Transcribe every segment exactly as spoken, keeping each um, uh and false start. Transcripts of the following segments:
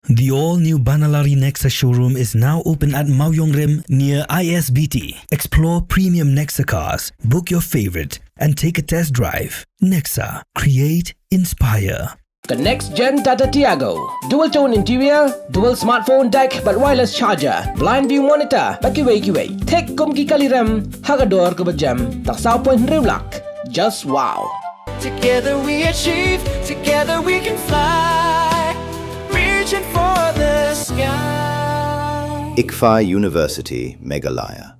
The all-new Banalari Nexa showroom is now open at Mawiong Rim near I S B T. Explore premium Nexa cars, book your favorite, and take a test drive. Nexa, create, inspire. The next gen Tata Tiago. Dual tone interior, dual smartphone deck, bad wireless charger, blind view monitor, bad kiwei kiwei. Thik kum ki kali rem, ha ka dor kaba jem, tang saw point hynriew lak. Just wow. Together we achieve, together we can fly. Reaching for the sky. ICFAI University, Meghalaya.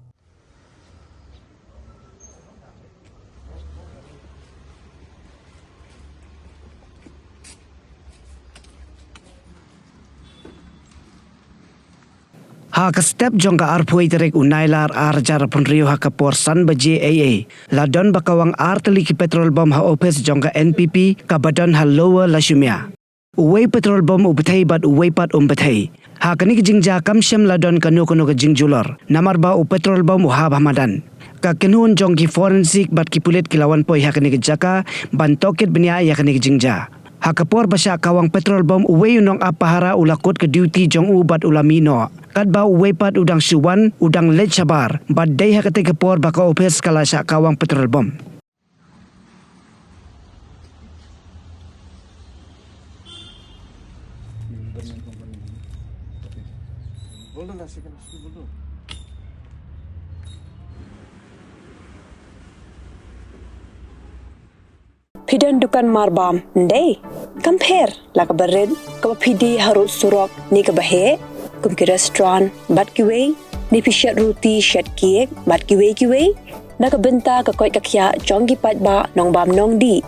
Ha ka step jong ka arphew tarik u Nailar ar hajar arphew hynriew ha ka por san baje eiei, la don ba kawang ar tylli ki petrol bomb ha ophis jong ka N P P kaba don ha Lower Lashumia. Uwei petrol bomb u bthei bad uwei pat um bthei. Ha kane ka jingjia kam shym la don kano kano ka jingjulor, namar ba u petrol bomb u hap ha madan. Ka kynhun jong ki forensic bad ki pulit ki la wan poi ha kane ka jaka ban tohkit bniah ïa kane ka jingjia. Ha ka por ba shah kawang petrol bomb, uwei u nongap pahara u la kut ka duty jong u bad u la mih noh. Katba uwei pat u dang shu wan, u dang leit shabar, bad dei ha katei ka por ba ka ophis ka la shah kawang petrol bomb. Phi don dukan marbam, ym dei? Kam pher, la kaba rit, kaba phi die harud surok, ne kaba heh, kum ki restaurant bad kiwei, ne phi shet ruti, shet cake bad kiwei kiwei, na ka bynta ka koit ka khiah jong ki paidbah nongbam nongdih.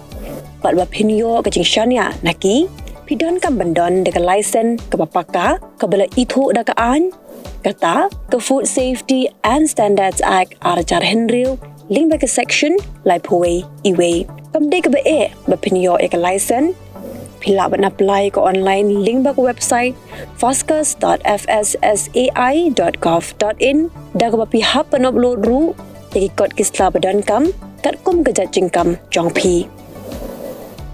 Bad ba phin ïoh ka jingshaniah na ki, phi donkam ban don da ka license kaba paka, kaba la ithuh da ka aiñ, kata ka Food Safety and Standards Act ar hajar hynriew, lyngba ka section laiphew wei, iwei. Kam dei kaba eh ba phin ïoh ïa ka license. Phi lah ban apply ka online lyngba ka website foscus dot F S S A I dot gov dot in, da kaba phi hap ban upload ruh ïa ki kot ki sla ba donkam katkum ka jait jingkam jong phi.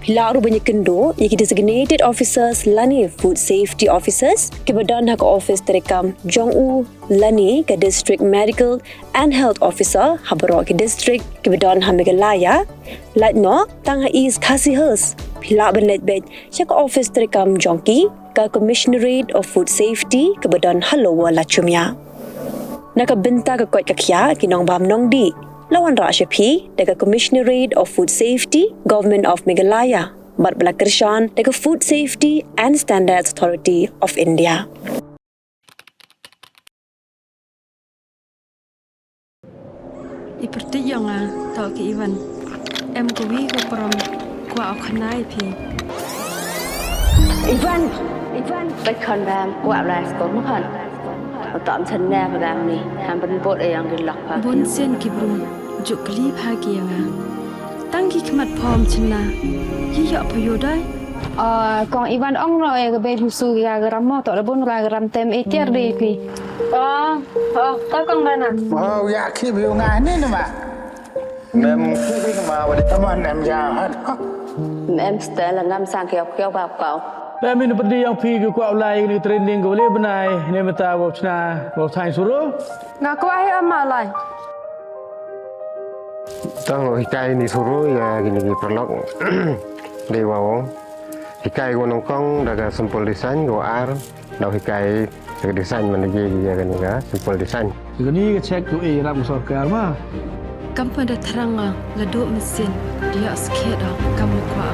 Phi lah ruh ban ïakynduh ïa ki designated officers lane food safety officers kiba don ha ka office treikam jong u lane ka district medical and health officer ha baroh ki district kiba don ha Meghalaya. Lait noh tang ha East Khasi Hills, phi lah ban leit beit sha ka office treikam jong ki, ka Commissionerate of Food Safety kaba don ha Lower Lashumia. Na ka bynta ka koit ka khiah ki nongbam nongdih, la wanrah sha phi da ka Commissionerate of Food Safety, Government of Meghalaya, bad ba la kyrshan da ka Food Safety and Standards Authority of India. I pyrthei ïa nga, to ki Ivan. Em kawi ka prom, kwah u khana ïa phi. Ivan, Ivan. Bai khon bam, kwah lai sko mo khon. Tam chan ne ba gam ni, ham ban bot e yang di lak pa. Bun sien ki brum, juk kli pha ki ïa nga. Tang ki khmat phom chynna, yi ïoh pha ïoh dai. Ah, kong Ivan ong no e ka bei busu ya garam mo to da bun ra garam tem e tiar de ki. Oh, oh, ka kong dana. Oh, ya ki bi nga ni na ma. Mem ki bi ma wa di. Taman em ya hat. Mem stel ngam sang kiau kiau ba kau. Mem in pedi yang phi ki kwah lai ni training ko le benai ne meta wa chna wa thang suru. Nga kwah hi ama lai. Tang hikai ni suru ïa kini ki paralok. Dei wa ong. Hikai ko nyngkong da ka simple design ko ar. Dau hikai da ka design man da ji ïa kani ka simple design. Kani ka check ko e ram sorkar ma. Kam pa da thrang nga la do mesin dia skhet kam kwah.